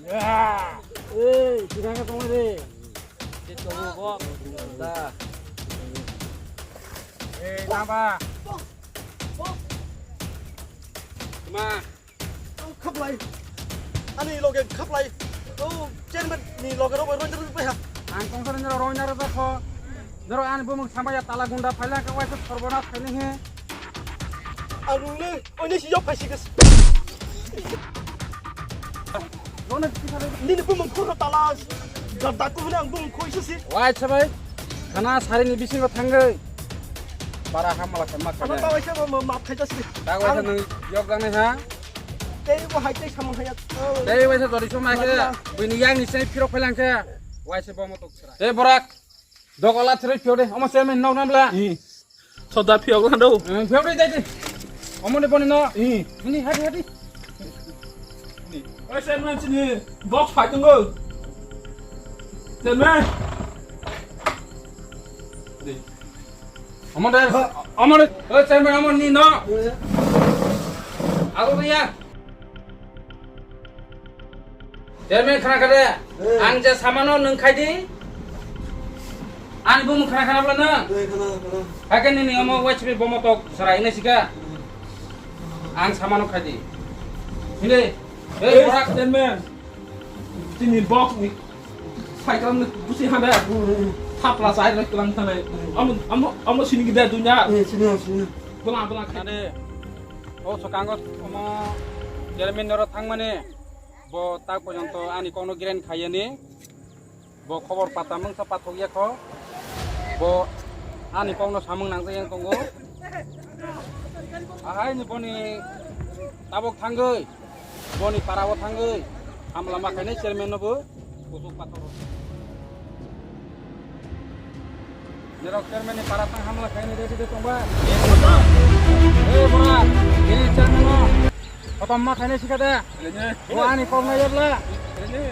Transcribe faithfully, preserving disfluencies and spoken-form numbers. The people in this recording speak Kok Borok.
Ei, tikang khe tongla de. Tik tongo bo. Da. Ei, tama. Ma. Khaplai. Ani loge khaplai. O chairman ni loge robai roina rwbai ha. Ang tongsa ni roina rwbai kho. Noro ani bumung samaya tala gunda phaila ka waisa sorbona phaini he. Ang nungni oini si yok phaisi gas. Nini bumung khurro tala. Gabda ku hune ang bumung khoi susi. Wai sabai. Khana sari ni bisingo thangwi. Bara hamala kama Ama khana. Bawa isa ma ma khaita si. Tag waisa nung yok jang nai ha. Tei bo hai tei samung haya. Tei waisa jori suma khe. Buini yang ni sai phirok phailangkhe. Waisa bomo tok sra. Tei borak. Dogola thrwi phiyok de, omo chairman nok nabla. I. Thoda phiyok lan do. Eh, phiyok de, de, de. Omo de boni no. I. Ni hadi, hadi. Oi chairman sini box phai tongo. Chairman. Omo de, omo de, oi chairman omo ni no. Abo ya. Chairman khana kha de, eh. Ang je samano nwng khai di. Ani bumung khana khana bla nwng. Eh, khana, khana. Hakhe nini omo Y C P bomo tok sara ini sika. Ang samano khai di. Hinde, eh, eh, borak. Chairman. Tini box ni. Cycle ni busi hande. Thapla sai rek lang thane. Amo, amo, amo sini gede dunya. Eh, sini, sini. Bela, bela khai. Ade. O swkango omo chairman noro thangmani, bo tak porjonto ani kokno grant khaiyani, bo khobor pata mungsa pathok ya kho, bo ani kokno samung nangjak yang tongo. Ahai ni boni tabok thangwi, boni parao thangwi, hamla ma khainai chairman no bo. Kusuk pathor. Nirok chairman ni para tang hamla khaini ready de tongba. Eh, bora. Ini chairman no. Kotom ma khaini sikade. Ini. Bo ani kok na yebla. Ini.